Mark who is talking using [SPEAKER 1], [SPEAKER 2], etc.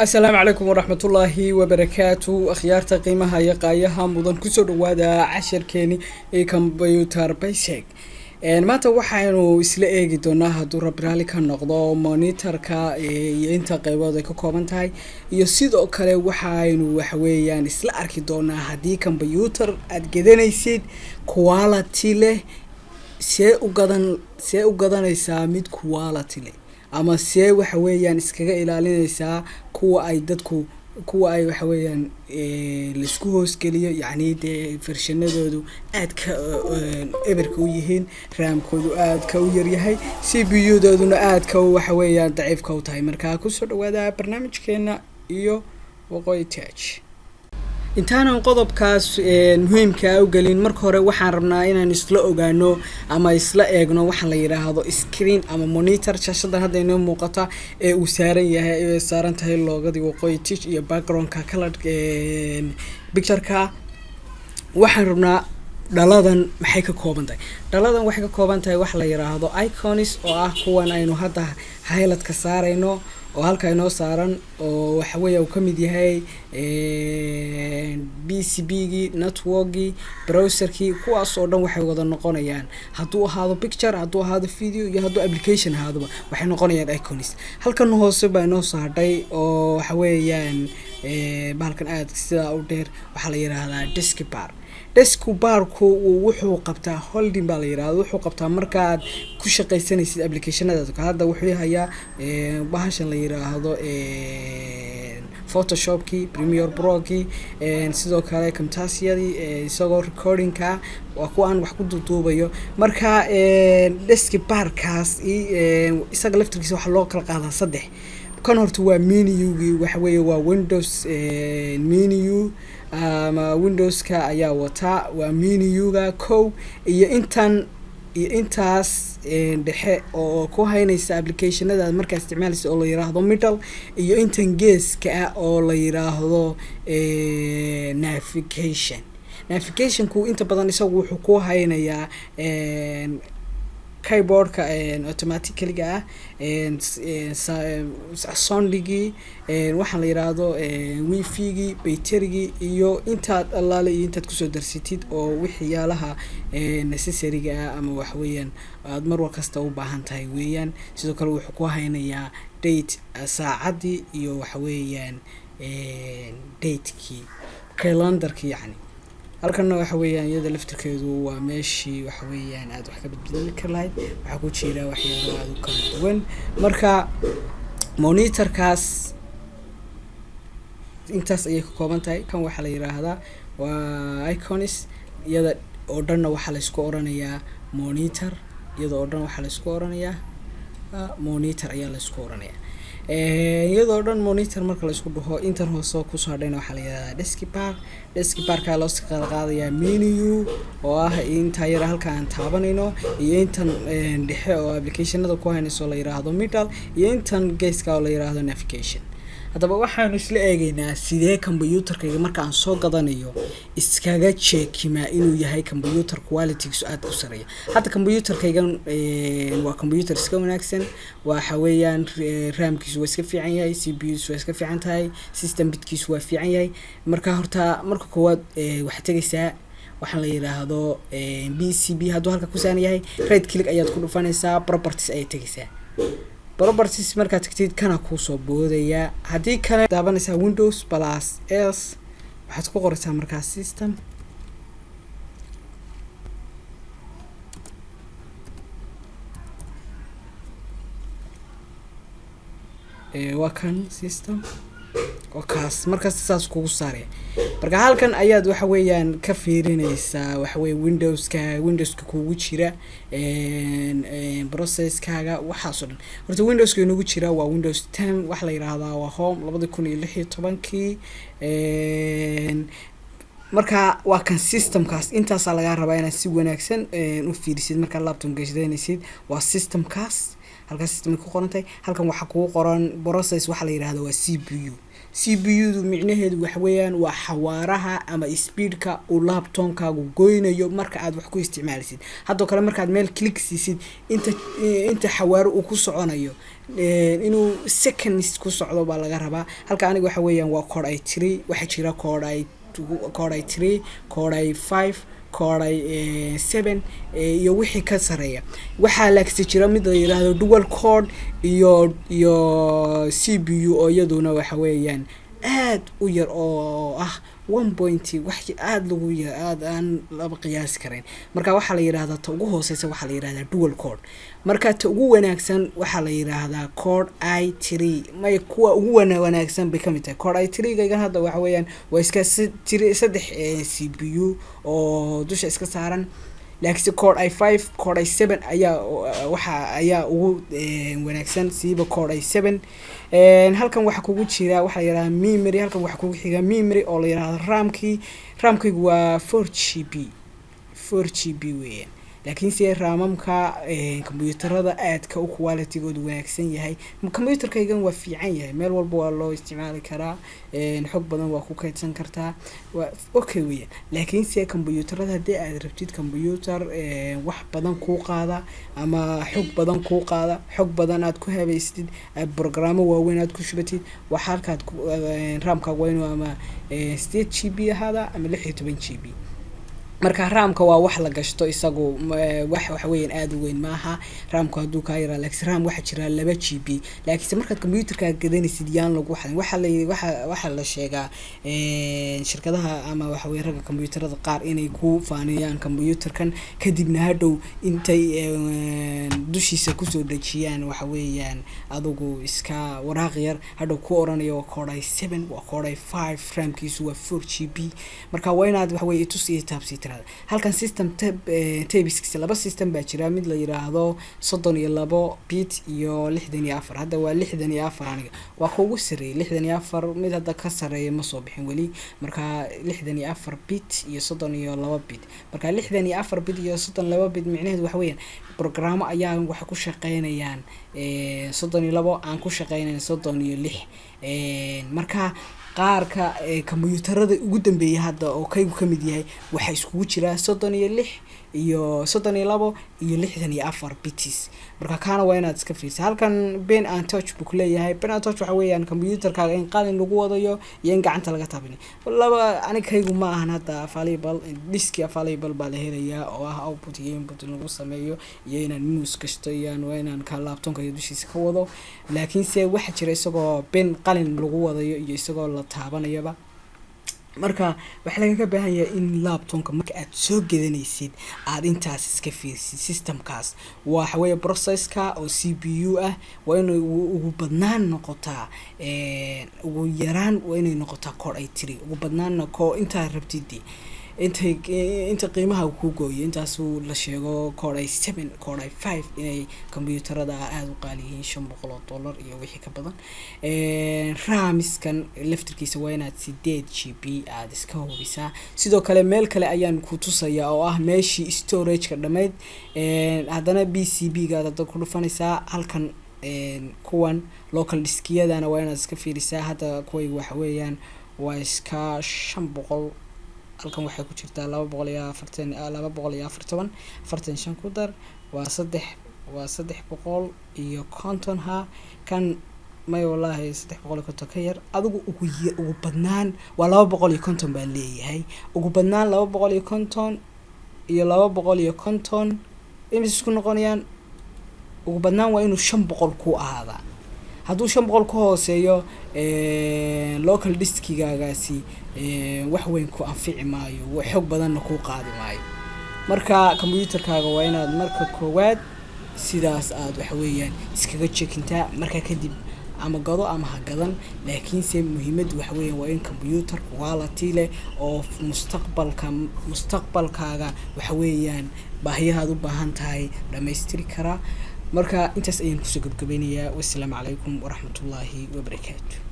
[SPEAKER 1] Asalaamu calaykum waraxmatullaahi wabarakaatu. Akhyaarta qiimaha iyo qaayaha mudan, kusoo dhawaada casharkeeni ee Computer Basic. Maanta waxaynu isla eegi doonaa, hadduu Rabbi raali ka noqdo, monitorka iyo inta qeybood ay ka kooban tahay, iyo sidoo kale waxaynu waxaweeyaan isla arki doonaa haddii computer aad gadanaysid quality leh, see u gadan, see u gadanaysaa mid quality leh, ama see waxa weeyaan iskaga ilaalinaysaa kuwa ay dadku, kuwa ay waxa weeyaan laisku hoosgeliyo, yacni dee versionadoodu aadka eberka u yihiin, RAM-koodu aadka u yaryahay, CPU dooduna aadka waxa weeyaan daciifka u tahay. Markaa kusoo dhawaada barnaamijkeena iyo Waqooyi Tech. Intaanan qodobkaas muhiimkaa u gelin, marka hore waxaan rabnaa inaan isla ogaano ama isla eegno waxa la yidhaahdo screen ama monitor, shaashadan hadda inoo muuqata ee uu saaran yahay, ee saaran tahay logodii Waqooyi Tech iyo backgroundka color pictureka. Waxaan rabnaa dhaladan maxay ka kooban tahay? Dhaladan waxay ka kooban tahay waxa la yidhaahdo icons, oo ah kuwan aynu hadda highlightka saarayno oo halka inoo saaran, oo waxa weeya uu ka mid yahay PCB gii, networkgii, browserkii. Kuwaas oo dhan waxay wada noqonayaan, hadduu ahaado picture, hadduu ahaado video iyo hadduu application ahaadoba, waxay noqonayaan icons. Halkan hoose baa inoo soo hadhay oo waxa weeyaan bahalkan aad sidaa u dheer waxaa la yidhaahdaa deskbar. Deskbarku wuxuu qabtaa holding baa la yidhahda, wuxuu qabtaa markaad ku shaqaysanaysid applicationadaas. Hadda wuxuu hayaa bahashan la yiraahdo Photoshopkii, Premiere Prokii, sidoo kale Camtasiadii, isagoo recordingka waa kuwa aan wax ku duuduubayo. Marka deskbarkaas isaga laftirkiisa waxaa loo kala qaadaa saddex. Kan horta waa menugii, waxa weeye waa Windows menu ama Windowska ayaa wataa. Waa menuga kow, iyo intan iyo intaas dhexe oo ku haynaysa applicationada aad markaa isticmaalaysa oo la yiraahdo middle, iyo intan geeska ah oo la yiraahdo navigation. Navigationku inta badan isagu wuxuu ku haynayaa keyboardka automatically-ga ah, soundigii, waxaa la yiraahdo WiFi-gii, bayterigii, iyo intaad allaale iyo intaad kusoo darsatid oo wixiyaalaha necessary-ga ah ama waxweeyaan aad mar war kasta u baahan tahay weeyaan. Sidoo kale wuxuu ku haynayaa date, saacaddii, iyo waxa weeyaan datekii, calendarki yacni. Halkanna waxa weeyaan iyada laftirkeedu waa meeshii waxa weeyaan aad wax ka badbedeli kar lahayd. Waxaa ku jira waxyaalo aada u kala duwan. Marka monitorkaas intaas ayay ka kooban tahay. Kan waxaa la yiraahdaa waa icons. Iyada oo dhanna waxaa la isku oranayaa monitor. Iyada oo dhan waxaa la isku oranayaa monitor ayaa la isku oranayaa iyadoo dhan monitor. Marka la isku dhaho, intan hoose kusoo hadhayna waxaa la yihahdaa deskbar. Deskbarkaa loo kala qaadayaa menu, oo ah intaa yara halka aan taabanayno, iyo intan dhexe oo applicationada ku haynayso la yiraahdo middle, iyo intan geeska oo la yiraahdo navigation. Haddaba waxaanu isla eegeynaa sidee computerkayga marka aan soo gadanayo iskaga jeekimaa inuu yahay computer qualitygiisu aada u sareeya. Hadda computerkaygan waa computer iska wanaagsan. Waxa weeyaan RAM-kiisu waa iska fiican yahay, CPU-su waa iska fiican tahay, system bitkiisu waa fiican yahay. Marka horta marka koowaad waxaad tegaysaa waxaa la yiraahdo PCB. Hadduu halka ku saaran yahay, right click ayaad ku dhufanaysaa, properties ayaad tegaysaa. Properties markaad tagtid, kana kuusoo boodayaa. Haddii kale daabanaysaa Windows plus S, waxaad ku qoraysaa markaa system. Waa kan system oo kaas markaas saas kugu saaraya. Marka halkan ayaad waxa weeyaan ka fiirinaysaa waxa weye Windowska, Windowska kugu jira, processkaaga, waxaas oo dhan. Horta Windowska inagu jira waa Windows 10, waxaa la yiraahdaa waa Home 2016-kii. Marka waa kan systemkaas. Intaasaa lagaa rabaa inaad si wanaagsan u fiirisid markaad laptop gashanaysid, waa systemkaas. Halkan system ku qoran tahay. Halkan waxaa kugu qoran process, waxaa la yidhahda waa CPU. CPU du micnaheedu waxa weeyaan waa xawaaraha ama speedka uu laptopkaagu goynayo marka aad wax ku isticmaalisid. Haddoo kale markaad meel click siisid, inta xawaaro uu ku soconayo, inuu seconds ku socdo baa laga rabaa. Halka aniga waxa weeyaan waa Core i3. Waxaa jira Core i3, Core i5, Core i7 iyo wixii ka sareeya. Waxaa laakse jira mid la yiraahdo dual core iyo CPU oo iyaduna waxa weeyaan aad u yar oo ah one point wax aada lagu ya aada aan laba qiyaasi karayn. Marka waxaa la yidhahdaa ta ugu hooseysa waxaa la yidhahdaa dual core. Marka ta ugu wanaagsan waxaa la yidhaahdaa Core i3. May, kuwa ugu wanaagsan bay kamid tahay Core i3 gaygan. Hadda waxa weeyaan waa iska 3 CPU oo dusha iska saaran, laakiinse Core i5, Core i7 ayaa waxa ayaa ugu wanaagsan, siiba Core i7. Halkan waxaa kugu jira waxaa la yihahdaa memory. Halkan waxaa kugu xiga memory oo la yihahdo RAM-kii. RAM-kaygu waa 4 GB, 4 GB weeyaan. Laakiinse RAM-amka combyuutarada aadka u qualitygoodu wanaagsan yahay, combyuutarkaygan waa fiican yahay, meel walba waa loo isticmaali karaa, xog badan waa ku kaydsan kartaa, waa okay weeyaan. Laakiinse combyuutarada haddii aad rabtid combyuutar wax badan kuu qaada ama xog badan kuu qaada, xog badan aad ku habaystid, programmo waaweyn aad ku shubatid, waxa halkaad RAM-kaagu waa inuu ama 8 GB ahaada ama 16 GB. Marka RAM-ka waa wax la gashto, isagu wax waxa weeyaan aada u weyn maaha RAM-ku hadduu kaa yaraa. Laakiinse RAM waxaa jira 2 GB. Laakiinse markaad computerkaa gadanaysid, yaan lagu xadin. Waxaa la waxa waxaa la sheegaa shirkadaha ama waxa weye ragga computerada qaar inay ku faaniyaan computerkan, kadibna hadhow intay dushiisa kusoo dejiyaan waxa weeyaan adugu iska waraaq yar, hadhow ku oranayo waa Core i7, waa Core i5, RAM-kiisu waa 4 GB. Marka waa inaad waxa weye itus iyo taabsii tirada. Halkan system typeskiisa, laba system baa jira, mid la yiraahdo 32 bit iyo 64. Hadda waa 64, aniga waa ka ugu sareeyay 64, mid hadda ka sareeya ma soo bixin weli. Marka 64 bit iyo 32 bit. Marka 64 bit iyo 32 bit micnaheedu waxa weeyaan programo ayaa waxay ku shaqeynayaan 32 aan ku shaqeynayn 36. Marka qaarka kombuyuutarada ugu dambeeyay hadda oo kaygu kamid yahay waxaa iskugu jiraa 36 iyo 32 iyo 64 bits. Marka kaana waa inaad iska fiirsa. Halkan pen and touch buu kuleeyahay. Pen and touch waxa weeyaan computerkaaga in qalin lagu wadayo iyo in gacanta laga taabinayo laba. Aniga kaygu ma ahan hadda available. Diski available baa la helayaa oo ah output iyo input in lagu sameeyo iyo inaan mouse gashto iyo waa inaan ka laptopka iyo dushiisa ka wado. Laakiinse waxaa jira isagoo pen qalin lagu wadayo iyo isagoo la taabanayaba. Marka waxaa lagaga baahan yahay in laptopka marka aad soo gadanaysid aada intaas iska fiirsid. Systemkaas waxa weeye processka oo CPU ah waa inay ugu badnaan noqotaa, ugu yaraan waa inay noqotaa Core i3, ugu badnaanna co intaad rabtid, intay inta qiimaha ku gooyo intaasuu la sheego. Core i7, Core i5 inay combyuutarada aada u qaali yihiin, $500 iyo wixii ka badan. RAM-iskan laftirkiisa waa inaad 8 GB aada iska hubisaa. Sidoo kale meel kale ayaan ku tusayaa oo ah meeshii storageka dhammayd. Haddana PCB gaad hadda ku dhufanaysaa. Halkan kuwan local diskiyadana waa inaad iska fiirisaa. Hadda kuway waxa weeyaan waa iska 500. Halkan waxay ku jirtaa 240, 214, 45 ku dar waa saddex, waa 350. Ha kan may, wallaahi 350 ka yar. Adigu ugu badnaan waa 250 baan leeyahay. Ugu badnaan 250 iyo 250 imis isku noqonayaan. Ugu badnaan waa inuu 500 ku ahaadaa. Hadduu 500 ka hooseeyo, local diskigaagaasi wax weyn ku anfici maayo, xog badanna kuu qaadi maayo. Marka computerkaaga waa inaad marka koowaad sidaas aada waxa weeyaan iskaga jekintaa. Markaa kadib ama gado ama ha gadan, laakiinse muhiimaddu waxa weeyaan waa in computer quality leh oo mustaqbalkaaga waxa weeyaan baahiyahaad u baahan tahay dhamaystiri karaa. Marka intaas ayaan kusoo gabgabaynayaa. Wassalaamu calaykum waraxmatullaahi wabarakaatu.